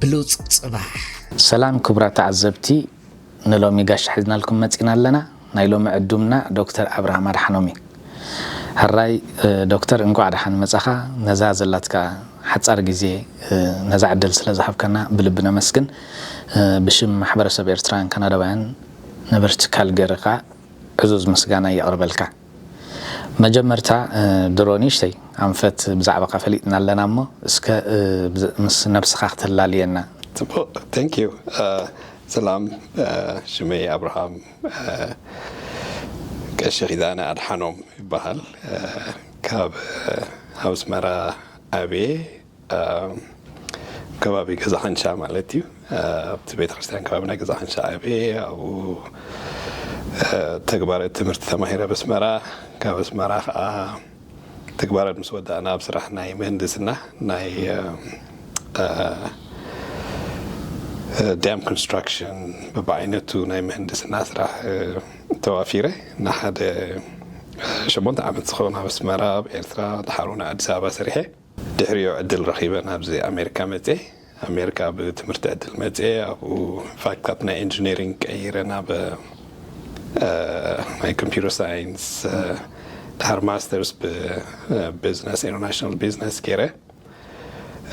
ብሉጽ ጽባሕ። ሰላም ክቡራት ተዓዘብቲ፣ ንሎሚ ጋሻ ሒዝናልኩም መጺና ኣለና። ናይ ሎሚ ዕዱምና ዶክተር ኣብርሃም ኣድሓኖም እዩ። ሕራይ፣ እ፣ ዶክተር፣ እንኳዕ ደሓን መጻኻ። ነዛ ዘላትካ ሓጻር ግዜ፣ እ፣ ነዛ ዕድል ስለ ዝሃብካና ብልቢ ነመስግን። እ፣ ብሽም ማሕበረሰብ ኤርትራውያን ካናዳውያን ነበርቲ ካልገሪ ከኣ ዕዙዝ ምስጋና የቕርበልካ። መጀመርታ፣ እ፣ ድሮ ንእሽተይ ኣንፈት ብዛዕባኻ ፈሊጥና ኣለና እሞ፣ እስከ፣ እ፣ ብዝ-፣ ምስ ነብስኻ ክተላልየና። ጽቡቕ፣ thank you። እ፣ ሰላም፣ እ፣ ሽመይ ኣብርሃም፣ እ፣ ቀሺ ኪዳነ ኣድሓኖም ይበሃል። እ፣ ካብ፣ እ፣ ኣስመራ ዓብየ፣ እ፣ ከባቢ ገዛ ሓንሻ ማለት እዩ። እ፣ ኣብቲ ቤተክርስትያን ከባቢ ናይ ገዛ ሓንሻ ዓብየ፣ ኣብኡ፣ እ፣ ተግባረ ትምህርቲ ተማሂረ ኣብ ኣስመራ። ካብ ኣስመራ ከዓ ተግባረ ምስ ወዳእና ኣብ ስራሕ ናይ ምህንድስና ናይ፣ እ፣ እ፣ እ፣ ዳም ኮንስትራክሽን በብዓይነቱ ናይ ምህንድስና ስራሕ፣ እ፣ ተዋፊረ ንሓደ፣ እ፣ ሸሞንተ ዓመት ዝኸውን ኣብ ኣስመራ፣ ኣብ ኤርትራ፣ ድሓር እውን ኣዲስ ኣበባ ሰሪሐ። ድሕሪኡ ዕድል ረኺበ ናብዚ ኣሜሪካ መጽየ። ኣሜሪካ ብትምህርቲ ዕድል መጽየ። ኣብኡ ፋክታት ናይ ኢንጂነሪንግ ቀይረ ናብ፣ እ፣ ናይ ኮምፒውተር ሳይንስ፣ እ፣ ድሓር ማስተርስ ብ፣ እ፣ ቢዝነስ፣ ኢንተርናሽናል ቢዝነስ ገይረ።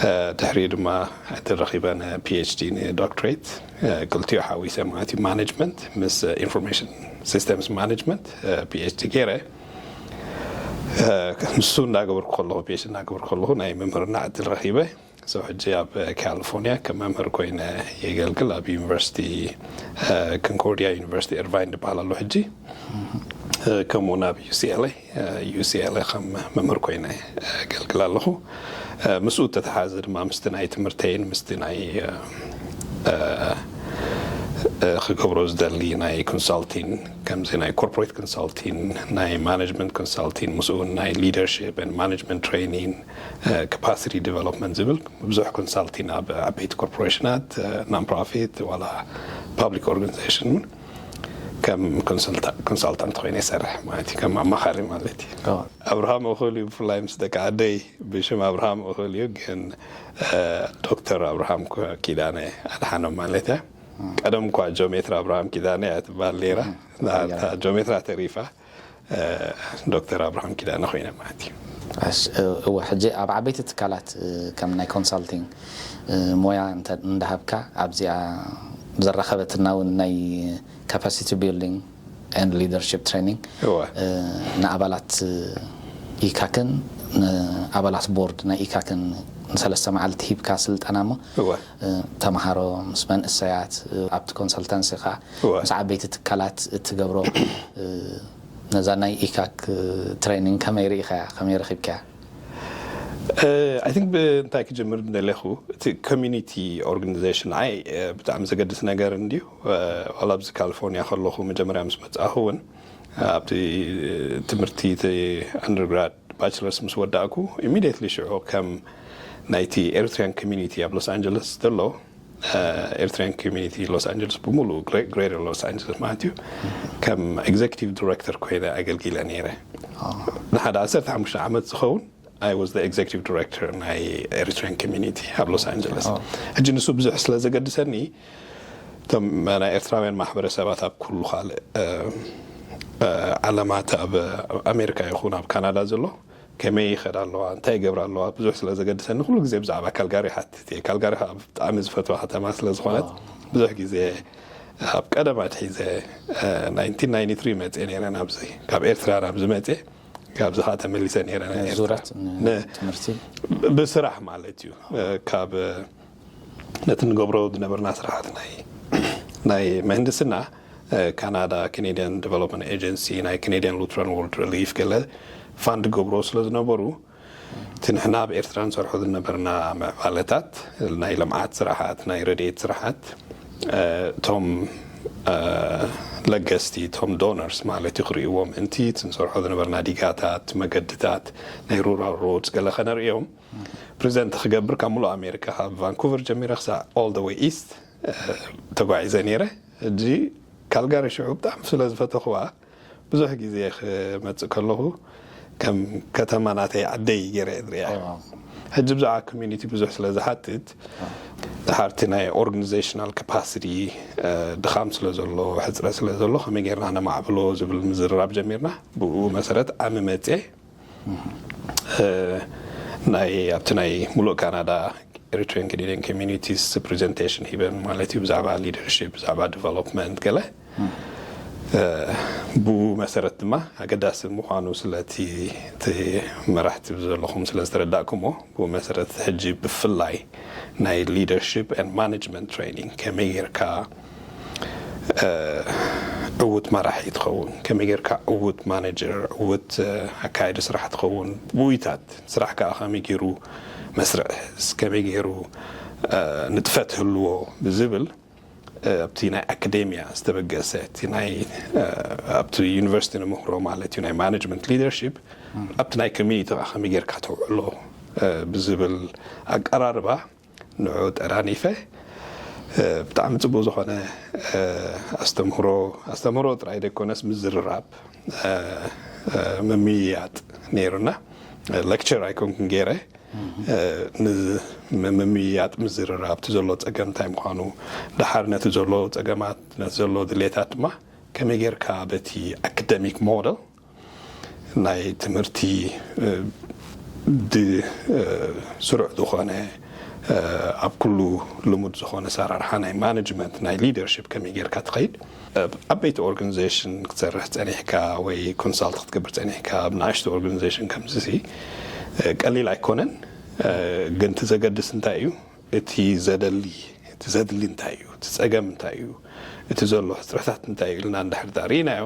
እ፣ ድሕሪኡ ድማ ዕድል ረኺበ ንፒኤችዲ ንዶክትሬት፣ እ፣ ክልቲኡ ሓዊሰ ማለት እዩ፣ ማኔጅመንት ምስ ኢንፎርሜሽን ሲስተምስ ማኔጅመንት፣ እ፣ ፒኤችዲ ገይረ። እ፣ ንሱ እንዳገበርኩ ከለኹ፣ ፒኤችዲ እንዳገበርኩ ከለኹ ናይ ምምህርና ዕድል ረኺበ። So ሕጂ ኣብ ካሊፎርኒያ ከም መምህር ኮይነ የገልግል። ኣብ ዩኒቨርሲቲ፣ እ፣ ኮንኮርዲያ ዩኒቨርሲቲ ኢርቫይን ዝበሃል ኣሎ ሕጂ። እ፣ ከምኡ እውን ኣብ ዩሲኤልኤ፣ እ፣ ዩሲኤልኤ ከም መምህር ኮይነ የገልግል ኣለኹ። እ፣ ምስኡ እተተሓዘ ድማ ምስቲ ናይ ትምህርተይን ምስቲ ናይ፣ እ፣ እ፣ እ፣ ክገብሮ ዝደሊ ናይ ኮንሳልቲን፣ ከምዚ ናይ ኮርፖሬት ኮንሳልቲን፣ ናይ ማኔጅመንት ኮንሳልቲን፣ ምስኡ እውን ናይ ሊደርሺፕ ኤንድ ማኔጅመንት ትሬኒንግ፣ እ፣ ካፓሲቲ ዲቨሎፕመንት ዝብል ብዙሕ ኮንሳልቲን ኣብ ዓበይቲ ኮርፖሬሽናት፣ እ፣ ናን ፕሮፊት ዋላ ፓብሊክ ኦርጋናይዜሽን እውን ከም ኮንሰልታ-፣ ኮንሳልታንት ኮይነ ይሰርሕ ማለት እዩ፣ ከም ኣማኻሪ ማለት እዩ። ኦ። ኣብርሃም እኹል እዩ፣ ብፍላይ ምስ ደቂ ዓደይ ብሽም ኣብርሃም እኹል እዩ፣ ግን፣ እ፣ ዶክተር ኣብርሃም ኮ-፣ ኪዳነ ኣድሓኖም ማለት እያ። ቀደም እኳ ጂኦሜትር ኣብርሃም ኪዳነ እያ ትበሃል ነይራ። እም። እታ ጂኦሜትራ ተሪፋ፣ እ፣ ዶክተር ኣብርሃም ኪዳነ ኮይነ ማለት እዩ። እሺ፣ እ፣ እወ፣ ሕጂ ኣብ ዓበይቲ ትካላት፣ እ፣ ከም ናይ ኮንሳልቲንግ፣ እ፣ ሞያ እንተ-፣ እንዳሃብካ ኣብዚኣ ዘራኸበትና እውን ናይ ካፓሲቲ ቢልዲንግ ኤንድ ሊደርሺፕ ትሬኒንግ፣ እወ። እ፣ ንኣባላት ኢካክን ንኣባላት ቦርድ ናይ ኢካክን ንሰለስተ መዓልቲ ሂብካ ስልጠና እሞ፣ እወ። እ፣ ተምሃሮ ምስ መንእሰያት፣ እ፣ ኣብቲ ኮንሰልታንሲ ከኣ እወ። ምስ ዓበይቲ ትካላት እትገብሮ፣ እ፣ ነዛ ናይ ኢካክ፣ እ፣ ትሬኒንግ ከመይ ርኢኻያ? ከመይ ረኺብካያ? እ፣ I think ብ-፣ እንታይ ክጅምር ምደለኹ፣ እቲ ኮሚኒቲ ኦርጋናይዜሽን ንዓይ፣ እ፣ ብጣዕሚ ዘገድስ ነገር እንድዩ። እ፣ ዋላ ኣብዚ ካሊፎርኒያ ከለኹ መጀመርያ ምስ መጻእኹ እውን፣ ኣብቲ ትምህርቲ እቲ ኣንደርግራድ ባችለርስ ምስ ወዳእኩ፣ ኢሚድየትሊ ሽዑ ከም ናይቲ ኤሪትሪያን ኮሚኒቲ ኣብ ሎስ ኣንጀለስ ዘሎ፣ እ፣ ኤሪትሪያን ኮሚኒቲ ሎስ ኣንጀለስ ብምሉኡ፣ ግሬ-፣ ግሬተር ሎስ ኣንጀለስ ማለት እዩ፣ ከም ኤግዜኪቲቭ ዲሬክተር ኮይነ ኣገልጊለ ነይረ። ኦ። ንሓደ ዓሰርተ ሓሙሽተ ዓመት ዝኸውን፣ I was the executive director ናይ ኤሪትሪያን ኮሚኒቲ ኣብ ሎስ ኣንጀለስ። ኦ። ሕጂ ንሱ ብዙሕ ስለ ዘገድሰኒ፣ እቶም ናይ ኤርትራውያን ማሕበረሰባት ኣብ ኩሉ ካልእ፣ እ፣ እ፣ ዓለማት፣ ኣብ ኣሜሪካ ይኹን ኣብ ካናዳ ዘሎ፣ ከመይ ይኸዳ ኣለዋ፣ እንታይ ይገብራ ኣለዋ፣ ብዙሕ ስለ ዘገድሰኒ፣ ኩሉ ግዜ ብዛዕባ ካልጋሪ ይሓትት እየ። ካልጋሪ ከዓ ብጣዕሚ ዝፈትዋ ከተማ ስለ ዝኾነት፣ ዋው። ብዙሕ ግዜ ኣብ ቀደም ኣትሒዘ፣ እ፣ ናይንቲን ናይንቲ ትሪ መፅየ ነይረ ናብዚ፣ ካብ ኤርትራ ናብዚ መፅየ፣ ካብዚ ከዓ ተመሊሰ ነይረ ናይ ኤርትራ። ዙረት ን-፣ ን-፣ ትምህርቲ? ብስራሕ ማለት እዩ። እ፣ ካብ፣ እ፣ ነቲ ንገብሮ ዝነበርና ስራሓት ናይ፣ ናይ ምህንድስና፣ እ፣ ካናዳ ካናዲያን ዲቨሎፕመንት ኤጀንሲ፣ ናይ ካናዲያን ሉትራን ወርልድ ሪሊፍ ገለ ፋንድ ገብሮ ስለ ዝነበሩ፣ እቲ ንሕና ኣብ ኤርትራ ንሰርሖ ዝነበርና ምዕባለታት፣ ናይ ልምዓት ስራሓት፣ ናይ ረድኤት ስራሓት፣ እ፣ እቶም፣ እ፣ ለገስቲ፣ እቶም ዶነርስ ማለት እዩ፣ ክርእይዎ ምእንቲ እቲ ንሰርሖ ዝነበርና ዲጋታት፣ መገድታት፣ ናይ ሩራል ሮድስ ገለ ከነርእዮም፣ ፕሬዘንት ክገብር ካብ ሙሉእ ኣሜሪካ፣ ካብ ቫንኩቨር ጀሚረ ክሳዕ all the way east፣ እ፣ ተጓዒዘ ነይረ። ሕጂ ካልጋሪ ሽዑ ብጣዕሚ ስለ ዝፈተኽዋ፣ ብዙሕ ግዜ ክመጽእ ከለኹ ከም ከተማ ናተይ ዓደይ ገይረ እየ ዝርእያ። ዋው። ሕጂ ብዛዕባ ኮሚኒቲ ብዙሕ ስለ ዝሓትት፣ ድሓርቲ ናይ ኦርጋኒዜሽናል ካፓሲቲ ድኻም ስለ ዘሎ፣ ሕፅረት ስለ ዘሎ፣ ከመይ ጌርና ነማዕብሎ ዝብል ምዝርራብ ጀሚርና። ብኡ መሰረት ዓሚ መፅኤ ናይ ኣብቲ ናይ ሙሉእ ካናዳ ኤሪትሪያን ካናዲያን ኮሚኒቲስ ፕሬዘንቴሽን ሂበን ማለት እዩ፣ ብዛዕባ ሊደርሺፕ፣ ብዛዕባ ዲቨሎፕመንት ገለ። ብኡ መሰረት ድማ ኣገዳሲ ምዃኑ ስለቲ እቲ መራሕቲ ዘለኹም ስለ ዝተረዳእኩምዎ፣ ብኡ መሰረት ሕጂ ብፍላይ ናይ ሊደርሺፕ ኤንድ ማኔጅመንት ትሬኒንግ፣ ከመይ ጌርካ ዕዉት መራሒ ትኸውን፣ ከመይ ጌርካ ዕዉት ማኔጀር፣ ዕዉት ኣካያዲ ስራሕ ትኸውን፣ ብኡይታት ስራሕ ከዓ ከመይ ገይሩ መስርዕ፣ ከመይ ገይሩ ንጥፈት ህልዎ ብዝብል፣ ኣብቲ ናይ ኣካዴሚያ ዝተበገሰ፣ እቲ ናይ ኣብቲ ዩኒቨርሲቲ ንምህሮ ማለት እዩ፣ ናይ ማኔጅመንት ሊደርሺፕ፣ ኣብቲ ናይ ኮሚኒቲ ከዓ ከመይ ጌርካ ተውዕሎ ብዝብል ኣቀራርባ ንዑ ጠራኒፈ። ብጣዕሚ ፅቡቅ ዝኾነ ኣስተምህሮ፣ ኣስተምህሮ ጥራይ ደይኮነስ ምዝርራብ ምምይያጥ ነይሩና። ሌክቸር ኣይኮንኩን ገይረ፣ ምምይያጥ ምዝርራብ፣ እቲ ዘሎ ፀገም እንታይ ምዃኑ፣ ድሓር ነቲ ዘሎ ፀገማት፣ ነቲ ዘሎ ድሌታት ድማ ከመይ ጌርካ በቲ ኣካደሚክ ሞደል ናይ ትምህርቲ ስሩዕ ዝኾነ፣ ኣብ ኩሉ ልሙድ ዝኾነ ኣሰራርሓ ናይ ማኔጅመንት፣ ናይ ሊደርሺፕ ከመይ ጌርካ ትኸይድ። ኣብ ዓበይቲ ኦርጋኒዜሽን ክትሰርሕ ጸኒሕካ ወይ ኮንሳልት ክትገብር ጸኒሕካ ኣብ ንኣሽቱ ኦርጋኒዜሽን ከምዚ ቀሊል ኣይኮነን። ግን እቲ ዘገድስ እንታይ እዩ? እቲ ዘደሊ፣ እቲ ዘድሊ እንታይ እዩ? እቲ ጸገም እንታይ እዩ? እቲ ዘሎ ሕጽረታት እንታይ እዩ ኢልና እንድሕር ርኢናዮ፣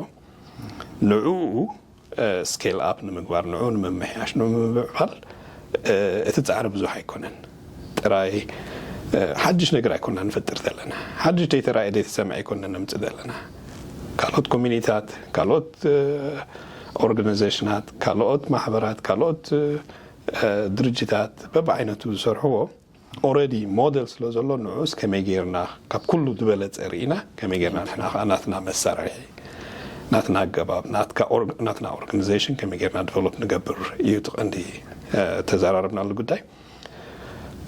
ንዕኡ ስኬል ኣፕ ንምግባር፣ ንዑ ንምምሕያሽ፣ ንምምዕባል እቲ ጻዕሪ ብዙሕ ኣይኮነን። ጥራይ ሓድሽ ነገር ኣይኮና ንፈጥር ዘለና። ሓድሽ ዘይተራእየ ዘይተሰምዐ ኣይኮና ነምጽእ ዘለና። ካልኦት ኮሚኒታት፣ ካልኦት ኦርጋናይዜሽናት፣ ካልኦት ማሕበራት፣ ካልኦት ድርጅታት በብዓይነቱ ዝሰርሕዎ ኦረዲ ሞደል ስለ ዘሎ፣ ንዑስ ከመይ ጌርና ካብ ኩሉ ዝበለጸ ርኢና፣ ከመይ ጌርና ንሕና ከኣ ናትና መሳርሒ፣ ናትና ኣገባብ፣ ናትካ ኦርግ-፣ ናትና ኦርጋናይዜሽን ከመይ ጌርና ዲቨሎፕ ንገብር እዩ እቲ ቀንዲ ተዘራረብናሉ ጉዳይ።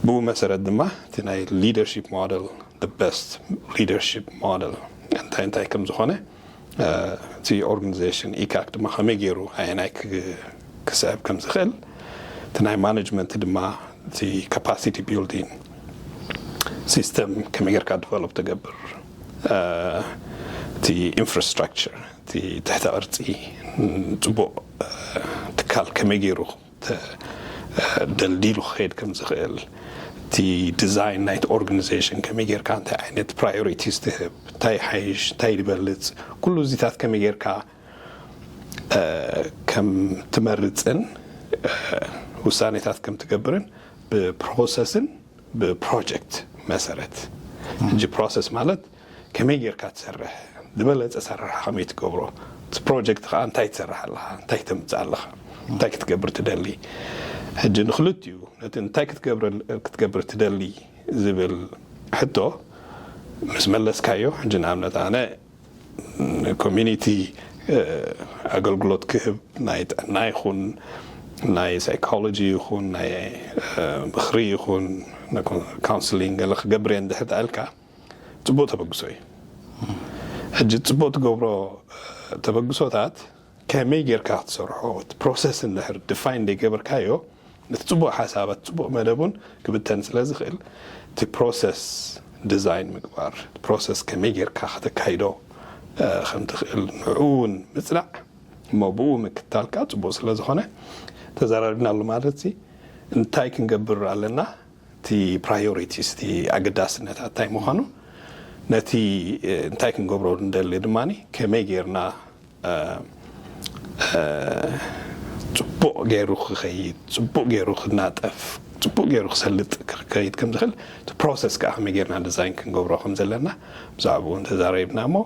ብኡ መሰረት ድማ እቲ ናይ ሊደርሺፕ ሞደል፣ the best leadership model እንታይ እንታይ ከም ዝኾነ፣ እቲ ኦርጋናይዜሽን ኢካክ ድማ ከመይ ገይሩ ኣየናይ ክ-፣ ክስዕብ ከም ዝኽእል፣ እቲ ናይ ማኔጅመንት ድማ እቲ ካፓሲቲ ቢልዲንግ ሲስተም ከመይ ጌርካ ዲቨሎፕ ተገብር፣ እቲ ኢንፍራስትራክቸር፣ እቲ ትሕተ ቅርጺ፣ ጽቡቕ ትካል ከመይ ገይሩ ተ-፣ ደልዲሉ ክኸይድ ከም ዝኽእል፣ እቲ ዲዛይን ናይቲ ኦርጋናይዜሽን ከመይ ጌርካ፣ እንታይ ዓይነት ፕራዮሪቲስ ትህብ፣ እንታይ ይሓይሽ፣ እንታይ ይበልጽ፣ ኩሉ እዚታት ከመይ ጌርካ ከም ትመርጽን ውሳኔታት ከም ትገብርን ብፕሮሰስን ብፕሮጀክት መሰረት። ሕጂ ፕሮሰስ ማለት ከመይ ጌርካ ትሰርሕ፣ ዝበለጸ ኣሰራርሓ ከመይ ትገብሮ፣ እቲ ፕሮጀክት ከኣ እንታይ ትሰርሕ ኣለኻ፣ እንታይ ተምጽእ ኣለኻ፣ እንታይ ክትገብር ትደሊ። ሕጂ ንክልቲኡ፣ ነቲ እንታይ ክትገብር፣ ክትገብር ትደሊ ዝብል ሕቶ ምስ መለስካዮ፣ ሕጂ ንኣብነት ኣነ ንኮሚኒቲ ኣገልግሎት ክህብ፣ ናይ ጥዕና ይኹን፣ ናይ ሳይኮሎጂ ይኹን፣ ናይ ምኽሪ ይኹን፣ ካውንስሊንግ ገለ ክገብር እየ እንድሕር ተኣልካ፣ ጽቡቕ ተበግሶ እዩ። ሕጂ ጽቡቕ ትገብሮ ተበግሶታት ከመይ ጌርካ ክትሰርሖ፣ እቲ ፕሮሰስ እንድሕር ዲፋይን ዘይገበርካዮ፣ ነቲ ጽቡቕ ሓሳብ፣ እቲ ጽቡቕ መደብ እውን ክብተን ስለ ዝኽእል፣ እቲ ፕሮሰስ ዲዛይን ምግባር፣ እቲ ፕሮሰስ ከመይ ጌርካ ከተካይዶ ከም ትኽእል ንዕኡ እውን ምጽናዕ፣ እሞ ብኡ ምክታል ከኣ ጽቡቕ ስለ ዝኾነ ተዘራሪብናሉ ማለት ሲ፣ እንታይ ክንገብር ኣለና፣ እቲ ፕራዮሪቲስ፣ እቲ ኣገዳስነታት እንታይ ምዃኑ፣ ነቲ እንታይ ክንገብሮ እንደሊ ድማ ከመይ ጌርና ጽቡቕ ገይሩ ክኸይድ፣ ጽቡቕ ገይሩ ክናጠፍ፣ ጽቡቕ ገይሩ ክሰልጥ ክኸይድ ከም ዝኽእል፣ እቲ ፕሮሰስ ከኣ ከመይ ጌርና ዲዛይን ክንገብሮ ከም ዘለና ብዛዕባኡ እውን ተዛሪብና። እሞ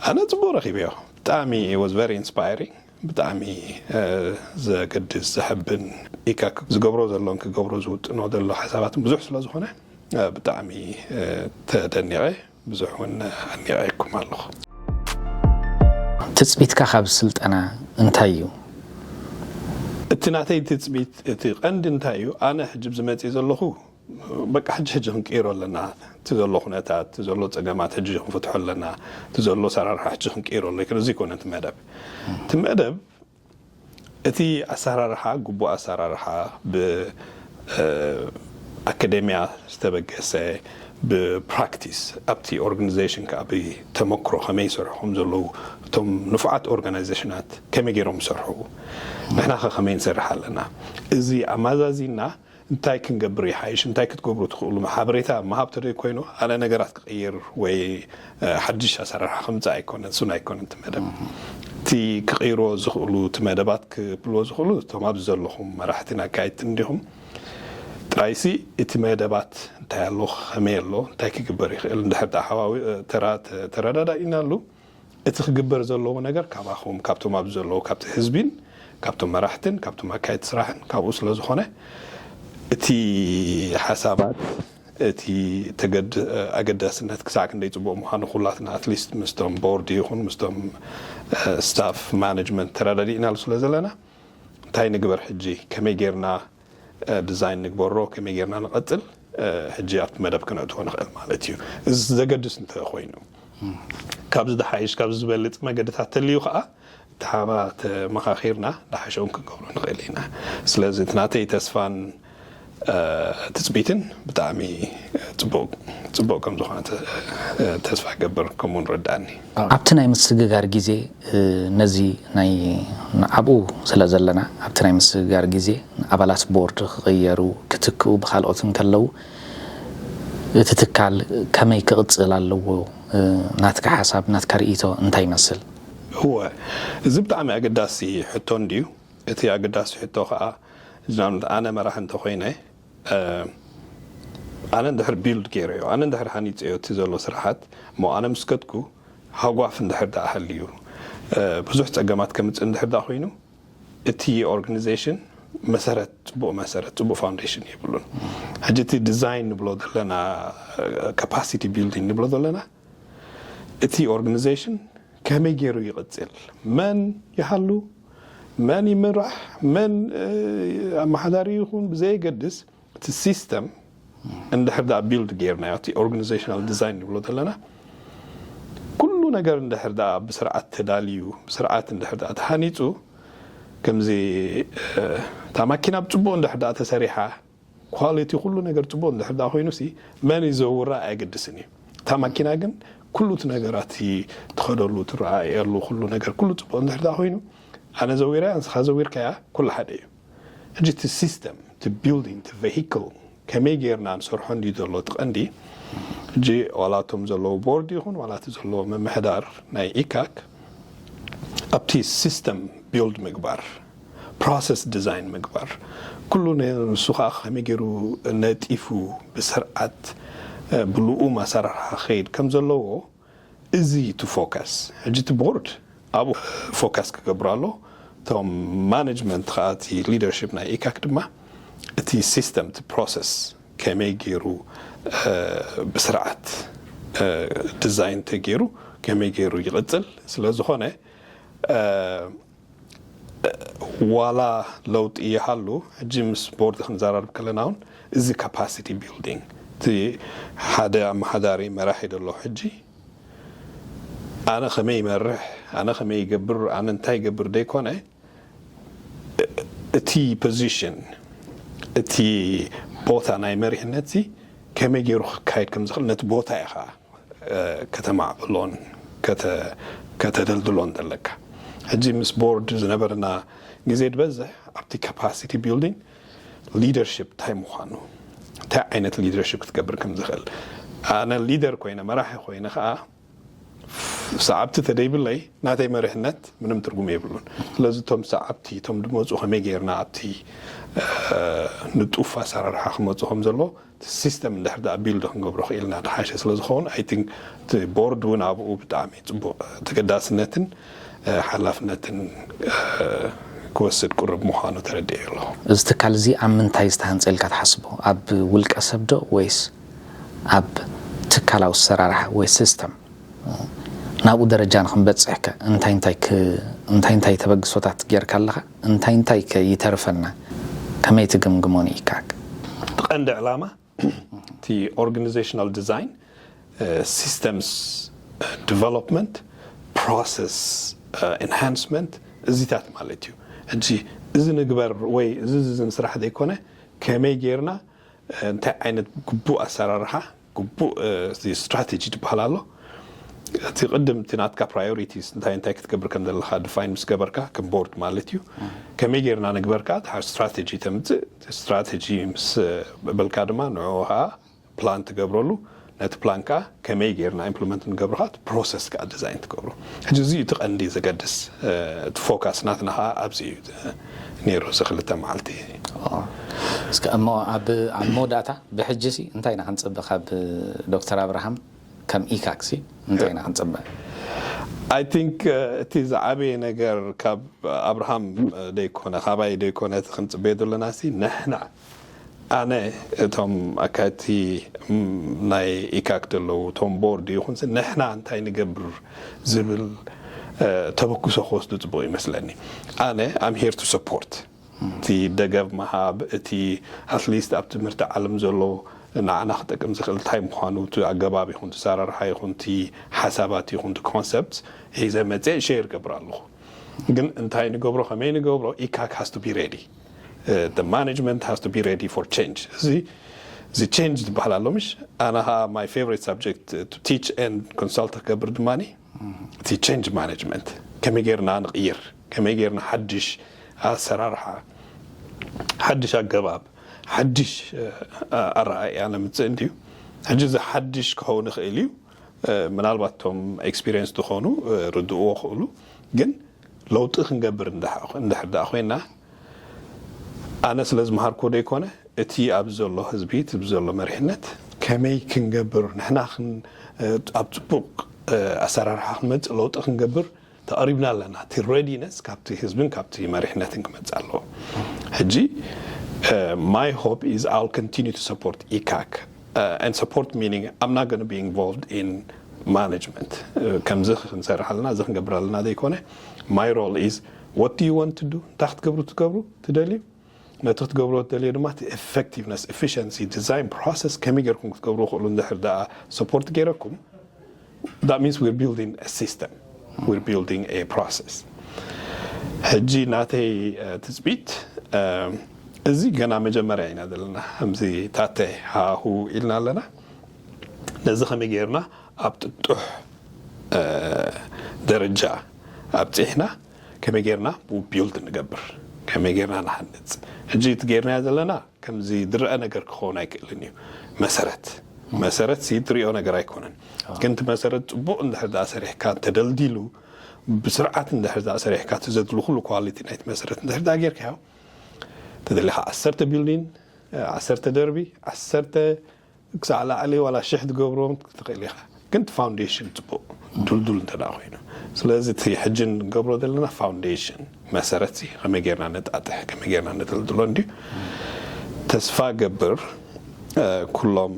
ኣነ ጽቡቕ ረኺበዮ። ብጣዕሚ፣ it was very inspiring፣ ብጣዕሚ ዘገድስ፣ ዘሐብን፣ ኢካ ዝገብሮ ዘሎን ክገብሮ ዝውጥኖ ዘሎ ሓሳባትን ብዙሕ ስለ ዝኾነ ብጣዕሚ ተደኒቐ። ብዙሕ እውን ኣድኒቐኩም ኣለኹ። ትጽቢትካ ካብ ስልጠና እንታይ እዩ? እቲ እቲ ናተይ ትፅቢት እቲ ቀንዲ እንታይ እዩ? ኣነ ሕጂ ኣብዚ መፅእ ዘለኹ በቃ ሕጂ ሕጂ ክንቅይሮ ኣለና። እቲ ዘሎ ኩነታት፣ እቲ ዘሎ ፀገማት ሕጂ ክንፈትሖ ኣለና። እቲ ዘሎ ኣሰራርሓ ሕጂ ክንቅይሮ ኣሎ። እዚ ይኮነ እቲ መደብ። እቲ መደብ እቲ ኣሰራርሓ ግቡእ ኣሰራርሓ ብ ኣካደሚያ ዝተበገሰ ብፕራክቲስ ኣብቲ ኦርጋናይዜሽን ከዓ ብተመክሮ ከመይ ይሰርሑ ከም ዘለዉ እቶም ንፉዓት ኦርጋናይዜሽናት ከመይ ገይሮም ይሰርሑ ንሕና ከ ከመይ ንሰርሕ ኣለና እዚ ኣማዛዚና እንታይ ክንገብር ይሓይሽ እንታይ ክትገብሩ ትኽእሉ ሓበሬታ መሃብ ተደይ ኮይኑ ኣነ ነገራት ክቕይር ወይ ሓድሽ ኣሰራርሓ ከምፅእ ኣይኮነን እሱን ኣይኮነን እቲ መደብ እቲ ክቕይርዎ ዝኽእሉ እቲ መደባት ክብልዎ ዝኽእሉ እቶም ኣብዚ ዘለኹም መራሕትን ኣካየድትን እንዲኹም ጥራይሲ እቲ መደባት እንታይ ኣሎ ከመይ ኣሎ እንታይ ክግበር ይኽእል እንድሕር ተሓዋዊ ተረዳዳኢናሉ እቲ ክግበር ዘለዎ ነገር ካባኹም ካብቶም ኣብዚ ዘለዉ ካብቲ ህዝቢን ካብቶም መራሕትን ካብቶም ኣካየድቲ ስራሕን ካብኡ ስለ ዝኾነ እቲ ሓሳባት እቲ ተገድ ኣገዳስነት ክሳዕ ክንደይ ፅቡቕ ምዃኑ ኩላትና ኣትሊስት ምስቶም ቦርድ ይኹን ምስቶም ስታፍ ማነጅመንት ተረዳዲእናሉ ስለ ዘለና እንታይ ንግበር ሕጂ ከመይ ጌርና ዲዛይን ንግበሮ ከመይ ጌርና ንቐፅል ሕጂ ኣብቲ መደብ ክነእትዎ ንኽእል ማለት እዩ እዚ ዘገድስ እንተ ኮይኑ ካብዚ ዝሓይሽ ካብዚ ዝበልፅ መገድታት ተልዩ ከዓ ተሓባ ተመኻኺርና ዝሓሸውን ክንገብሮ ንኽእል ኢና ስለዚ እቲ ናተይ ተስፋን ትፅቢትን ብጣዕሚ ፅቡቅ ከም ዝኾነ ተስፋ ይገብር ከምኡ ንረዳእኒ ኣብቲ ናይ ምስግጋር ግዜ ነዚ ናይ ኣብኡ ስለ ዘለና ኣብቲ ናይ ምስግጋር ግዜ ኣባላት ቦርድ ክቕየሩ ክትክኡ ብካልኦት እንከለዉ እቲ ትካል ከመይ ክቕፅል ኣለዎ ናትካ ሓሳብ ናትካ ርእይቶ እንታይ ይመስል እወ እዚ ብጣዕሚ ኣገዳሲ ሕቶ እንድዩ እቲ ኣገዳሲ ሕቶ ከዓ ንኣብነት ኣነ መራሒ እንተኮይነ ኣነ እንድሕር ቢልድ ገይረዮ ኣነ እንድሕር ሃኒፀዮ እቲ ዘሎ ስራሓት እሞ ኣነ ምስ ከድኩ ሃጓፍ እንድሕር ደኣ ሃልዩ ብዙሕ ፀገማት ከምፅእ እንድሕር ደኣ ኮይኑ እቲ ኦርጋኒዜሽን መሰረት ፅቡቅ መሰረት ፅቡቅ ፋውንዴሽን የብሉን ሕጂ እቲ ዲዛይን ንብሎ ዘለና ካፓሲቲ ቢልዲንግ ንብሎ ዘለና እቲ ኦርጋኒዜሽን ከመይ ገይሩ ይቕፅል መን ይሃሉ መን ይምራሕ መን ኣመሓዳሪ ይኹን ብዘየገድስ እቲ ሲስተም እንድሕር ደኣ ቢልድ ጌርናዮ እቲ ኦርጋኒዜሽናል ዲዛይን ንብሎ ዘለና ኩሉ ነገር እንድሕር ደኣ ብስርዓት ተዳልዩ ብስርዓት እንድሕር ደኣ ተሃኒፁ ከምዚ እታ ማኪና ብፅቡቅ እንድሕር ደኣ ተሰሪሓ ኳሊቲ ኩሉ ነገር ፅቡቅ እንድሕር ደኣ ኮይኑ ሲ መን ይዘውራ ኣየገድስን እዩ እታ ማኪና ግን ኩሉ እቲ ነገራት ትኸደሉ ትረኣየሉ ኩሉ ነገር ኩሉ ፅቡቅ እንድሕር ደኣ ኮይኑ ኣነ ዘዊራ ንስኻ ዘዊርካያ ኩሉ ሓደ እዩ ሕጂ እቲ ሲስተም እቲ ቢልዲንግ እቲ ቨሂክል ከመይ ጌርና ንሰርሖ እንዲ ዘሎ እቲ ቀንዲ ሕጂ ዋላ እቶም ዘለዉ ቦርድ ይኹን ዋላ እቲ ዘለዎ ምምሕዳር ናይ ኢካክ ኣብቲ ሲስተም ቢልድ ምግባር ፕሮሰስ ዲዛይን ምግባር ኩሉ ንሱ ከዓ ከመይ ገይሩ ነጢፉ ብስርዓት ብልኡም ኣሰራርሓ ክኸይድ ከም ዘለዎ እዚ እቲ ፎከስ ሕጂ እቲ ቦርድ ኣብኡ ፎከስ ክገብር ኣሎ እቶም ማነጅመንት ከዓ እቲ ሊደርሽፕ ናይ ኢካክ ድማ እቲ ሲስተም እቲ ፕሮሰስ ከመይ ገይሩ ብስርዓት ዲዛይን ተገይሩ ከመይ ገይሩ ይቕፅል ስለ ዝኾነ ዋላ ለውጢ ይሃሉ ሕጂ ምስ ቦርድ ክንዘራርብ ከለና እውን እዚ ካፓሲቲ ቢልዲንግ እቲ ሓደ ኣመሓዳሪ መራሒ ዘሎ ሕጂ ኣነ ከመይ ይመርሕ ኣነ ከመይ ይገብር ኣነ እንታይ ይገብር ዘይኮነ እቲ ፖዚሽን እቲ ቦታ ናይ መሪሕነት ከመይ ገይሩ ክካየድ ከም ዝኽእል ነቲ ቦታ ኢኻ ከተማዕብሎን ከተደልድሎን ዘለካ ሕጂ ምስ ቦርድ ዝነበረና ግዜ ዝበዝሕ ኣብቲ ካፓሲቲ ቢልዲንግ ሊደርሽፕ እንታይ ምዃኑ እንታይ ዓይነት ሊደርሽፕ ክትገብር ከም ዝኽእል ኣነ ሊደር ኮይነ መራሒ ኮይነ ከዓ ሰዓብቲ ተደይብለይ ናተይ መሪሕነት ምንም ትርጉም የብሉን ስለዚ እቶም ሰዓብቲ እቶም ድመፁ ከመይ ገይርና ኣብቲ ንጡፍ ኣሰራርሓ ክመፁ ከም ዘለዎ ሲስተም እንድሕር ደኣ ቢልድ ክንገብሮ ክኢልና ድሓሸ ስለ ዝኸውን ኣይ ቲንክ እቲ ቦርድ እውን ኣብኡ ብጣዕሚ ፅቡቅ ተገዳስነትን ሓላፍነትን ክወስድ ቅሩብ ምዃኑ ተረዲኤ ኣለኹ። እዚ ትካል እዚ ኣብ ምንታይ ዝተሃንፀ ኢልካ ትሓስቦ? ኣብ ውልቀ ሰብ ዶ ወይስ ኣብ ትካላዊ ኣሰራርሓ ወይ ሲስተም? ናብኡ ደረጃ ንክንበፅሕ ከ እንታይ እንታይ ክ- እንታይ እንታይ ተበግሶታት ጌርካ ኣለኻ? እንታይ እንታይ ከ ይተርፈና? ከመይ ትግምግሞ ንኢካክ? እቲ ቀንዲ ዕላማ እቲ organizational design፣ systems development፣ process enhancement፣ እዚታት ማለት እዩ። ሕጂ እዚ ንግበር ወይ እዚ እዚ ንስራሕ ዘይኮነ፣ ከመይ ጌርና እንታይ ዓይነት ግቡእ ኣሰራርሓ፣ ግቡእ strategy ትበሃል ኣሎ። እቲ ቅድም እቲ ናትካ priorities እንታይ እንታይ ክትገብር ከም ዘለካ define ምስ ገበርካ ከም board ማለት እዩ። ከመይ ጌርና ንግበርካ ድሓር strategy ተምፅእ። Strategy ምስ በልካ ድማ ንዕኡ ከዓ plan ትገብረሉ። ነቲ plan ከዓ ከመይ ጌርና implement ንገብሮ ከዓ process ከዓ design ትገብሮ። ሕጂ እዚ እቲ ቀንዲ ዘገድስ እቲ focus ናትና ከዓ ኣብዚ እዩ ነይሩ። እዚ ክልተ መዓልቲ እስከ እሞ ኣብ ኣብ መወዳእታ ብሕጂ ሲ እንታይ ኢና ክንፅበ ካብ ዶክተር ኣብርሃም ከም ኢካክ ሲ እንታይ ኢና ክንፅበ? I think እቲ ዝዓበየ ነገር ካብ ኣብርሃም ደይኮነ ካባይ ደይኮነ እቲ ክንፅበዮ ዘለና ሲ ንሕና ኣነ እቶም ኣካቲ ናይ ኢካክ ዘለዉ እቶም board ይኹን ንሕና እንታይ ንገብር ዝብል ተበክሶ ክወስዱ ፅቡቅ ይመስለኒ። ኣነ I'm here to support፣ እቲ ደገፍ ምሃብ፣ እቲ at least ኣብ ትምህርቲ ዓለም ዘሎ ንዓና ክጠቅም ዝኽእል እንታይ ምዃኑ፣ እቲ ኣገባብ ይኹን እቲ ኣሰራርሓ ይኹን እቲ ሓሳባት ይኹን እቲ concepts ሒዘ መፅእ share ገብር ኣለኹ። ግን እንታይ ንገብሮ ከመይ ንገብሮ ኢካክ has to be ready፣ management has to be ready for change። እዚ እዚ change ዝበሃል ኣሎ ምሽ ኣነ ከዓ my favorite subject to teach and consult ክገብር ድማ እቲ change management ከመይ ጌርና ንቕይር፣ ከመይ ጌርና ሓድሽ ኣሰራርሓ፣ ሓድሽ ኣገባብ፣ ሓድሽ ኣረኣእያ ነምፅእ እንድዩ። ሕጂ እዚ ሓድሽ ክኸውን ይኽእል እዩ። ምናልባት እቶም experience ዝኾኑ ርድእዎ ክእሉ፣ ግን ለውጢ ክንገብር እንድሕር ደኣ ኮይና ኣነ ስለ ዝመሃርኩ ደይኮነ እቲ ኣብ ዘሎ ህዝቢ እቲ ዘሎ መሪሕነት ከመይ ክንገብር ንሕና ኣብ ፅቡቅ ኣሰራርሓ ክንመፅእ ለውጢ ክንገብር ተቐሪብና ኣለና። እቲ readiness ካብቲ ህዝብን ካብቲ መሪሕነትን ክመፅእ ኣለዎ። ሕጂ my hope is I'll continue to support ኢካክ and support meaning I'm not going to be involved in management። ከምዚ ክንሰርሕ ኣለና እዚ ክንገብር ኣለና ዘይኮነ my role is what do you want to do እንታይ ክትገብሩ ትገብሩ ትደልዩ ነቲ ክትገብሮ ትደልዮ ድማ እቲ effectiveness፣ efficiency፣ design process ከመይ ጌርኩም ክትገብሩ ክእሉ እንድሕር ደኣ support ጌረኩም that means we're building a system, we're building a process። ሕጂ ናተይ ትፅቢት እዚ ገና መጀመርያ ኢና ዘለና። ከምዚ ታተ ሃሁ ኢልና ኣለና። ነዚ ከመይ ጌርና ኣብ ጥጡሕ ደረጃ ኣብፂሕና ከመይ ጌርና build ንገብር፣ ከመይ ጌርና ንሃንፅ። ሕጂ እቲ ጌርናዮ ዘለና ከምዚ ዝረአ ነገር ክኸውን ኣይክእልን እዩ። መሰረት መሰረት ሲ ትሪኦ ነገር ኣይኮነን። ግን እቲ መሰረት ፅቡቅ እንድሕር ደኣ ሰሪሕካ እንተደልዲሉ ብስርዓት እንድሕር ደኣ ሰሪሕካ እቲ ዘድሊ ኩሉ quality ናይቲ መሰረት እንድሕር ደኣ ጌርካዮ ተደሊኻ ዓሰርተ building ዓሰርተ ደርቢ ዓሰርተ ክሳዕ ላዕሊ ዋላ ሽሕ ትገብርዎም ትኽእል ኢኻ። ግን እቲ foundation ፅቡቅ ድልዱል እንተ ኮይኑ ስለዚ እቲ ሕጂ ንገብሮ ዘለና foundation መሰረት ከመይ ጌርና ነጣጥሕ ከመይ ጌርና ነደልድሎ እንድዩ። ተስፋ ገብር ኩሎም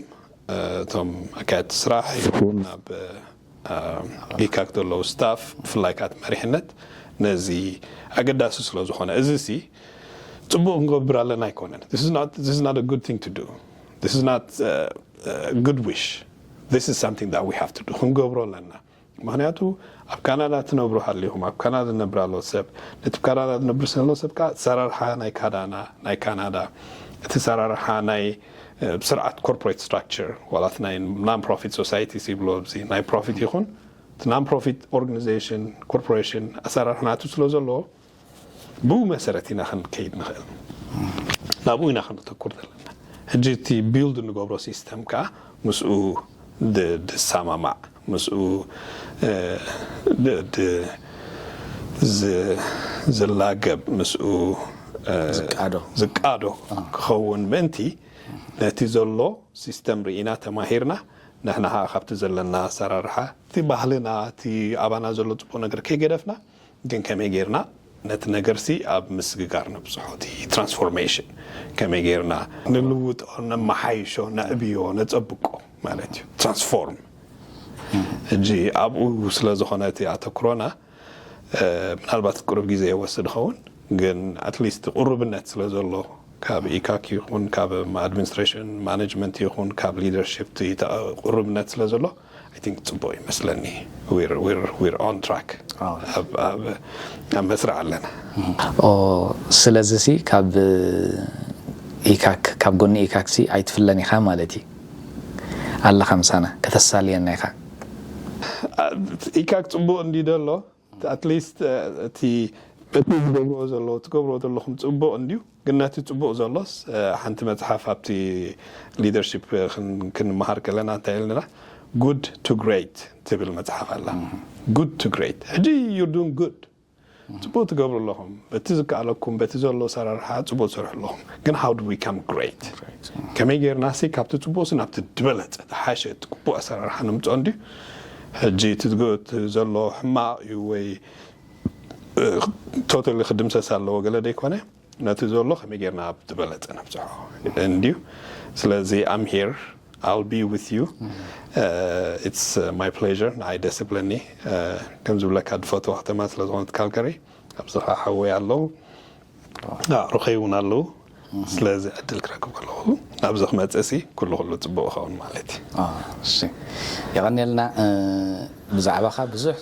እቶም ኣካየድቲ ስራሕ ይኹን ኣብ ኢካክ ዘለዉ staff ብፍላይ ካት መሪሕነት ነዚ ኣገዳሲ ስለ ዝኾነ እዚ ሲ ፅቡቅ ክንገብር ኣለና ኣይኮነን። This is not a good thing to do. This is not good wish. This is something that we have to do. ክንገብሮ ኣለና። ምክንያቱ ኣብ ካናዳ ትነብሩ ሃሊኹም ኣብ ካናዳ ዝነብር ኣሎ ሰብ ነቲ ካናዳ ዝነብር ዘሎ ሰብ ከዓ ሰራርሓ ናይ ካዳና ናይ ካናዳ እቲ ሰራርሓ ናይ ስርዓት corporate structure ዋላት ናይ non profit society ይብሎ ኣብዚ ናይ profit ይኹን እቲ non profit organization corporation ኣሰራርሓ ናቱ ስለ ዘለዎ ብኡ መሰረት ኢና ክንከይድ ንኽእል ናብኡ ኢና ክንተኩር ዘለና። ሕጂ እቲ build ንገብሮ system ከዓ ምስኡ ዝሰማማዕ ምስኡ ዝላገብ ምስኡ ዝቃዶ ክኸውን ምእንቲ ነቲ ዘሎ system ርኢና ተማሂርና ንሕና ከዓ ካብቲ ዘለና ኣሰራርሓ እቲ ባህልና እቲ ኣባና ዘሎ ፅቡቅ ነገር ከይገደፍና ግን ከመይ ጌርና ነቲ ነገር ሲ ኣብ ምስግጋር ነብፅሖ እቲ transformation ከመይ ጌርና ንልውጦ ነመሓይሾ ነዕብዮ ነፀብቆ ማለት እዩ transform ሕጂ ኣብኡ ስለ ዝኾነ እቲ ኣተኩሮና ምናልባት ቁሩብ ግዜ ይወስድ ይኸውን፣ ግን ኣትሊስት ቁርብነት ስለ ዘሎ ካብ ኢካክ ይኹን ካብ ኣድሚኒስትሬሽን ማኔጅመንት ይኹን ካብ ሊደርሽፕ ቁርብነት ስለ ዘሎ I think ጽቡቕ ይመስለኒ። We're on track። ኣብ መስርዕ ኣለና። ስለዚ ሲ ካብ ኢካክ ካብ ጎኒ ኢካክ ሲ ኣይትፍለን ኢኻ ማለት እዩ። ኣለኻ ምሳና ከተሳልየና ኢኻ። ኢካክ ጽቡቕ እንዲ ደሎ ኣትሊስት እቲ በቲ ዝገብርዎ ዘለዉ ትገብርዎ ዘለኹም ጽቡቕ እንድዩ፣ ግን ነቲ ጽቡቕ ዘሎስ ሓንቲ መጽሓፍ ኣብቲ ሊደርሺፕ ክንመሃር ከለና እንታይ ኢልና good to great ትብል መጽሓፍ ኣላ። Good to great ሕጂ you're doing good ጽቡቕ ትገብሩ ኣለኹም፣ በቲ ዝከኣለኩም በቲ ዘሎ ኣሰራርሓ ጽቡቕ ትሰርሑ ኣለኹም፣ ግን how do we become great? ከመይ ጌርና ሲ ካብቲ ጽቡቕሲ ናብቲ ዝበለጸ ዝሓሸ እቲ ግቡእ ኣሰራርሓ ንምፅኦ እንድዩ። ሕጂ እቲ ዘሎ ሕማቕ እዩ ወይ ቶታሊ ክድምሰስ ኣለዎ ገለ ደይኮነ፣ ነቲ ዘሎ ከመይ ጌርና ኣብ ዝበለጸ ነብፅሖ እንድዩ። ስለዚ I'm here, I'll be with you. It's my pleasure። ንዓይ ደስ ይብለኒ። ከም ዝብለካ ድፈትዋ ከተማ ስለ ዝኾነት ካልገሪ ኣብዚ ከዓ ሓወይ ኣለዉ፣ ኣዕሩኸይ እውን ኣለዉ። ስለዚ ዕድል ክረክብ ከለኹ ናብዚ ክመፅእ ሲ ኩሉ ኩሉ ፅቡቅ ይኸውን ማለት እዩ። የቐንየልና። ብዛዕባኻ ብዙሕ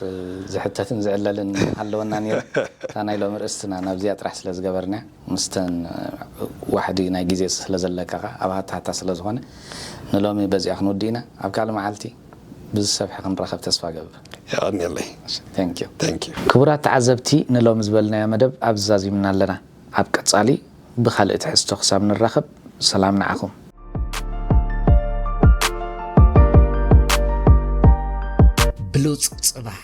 ዝሕተትን ዝዕለልን ኣለወና ነይሩ። እታ ናይ ሎሚ ርእስትና ናብዚኣ ጥራሕ ስለ ዝገበርና ምስተን ዋሕዲ ናይ ግዜ ስለ ዘለካ ከኣ ኣብ ሃታሃታ ስለ ዝኾነ ንሎሚ በዚኣ ክንውድእ ኢና። ኣብ ካልእ መዓልቲ ብዝሰፍሐ ክንራኸብ ተስፋ ገብር። የቐንየለይ። Thank you። Thank you። ክቡራት ተዓዘብቲ ንሎሚ ዝበልናዮ መደብ ኣብዚ ዛዚምና ኣለና። ኣብ ቀጻሊ ብኻልእ ትሕዝቶ ክሳብ ንራኸብ ሰላም ንዓኹም። ብሉጽ ጽባሕ።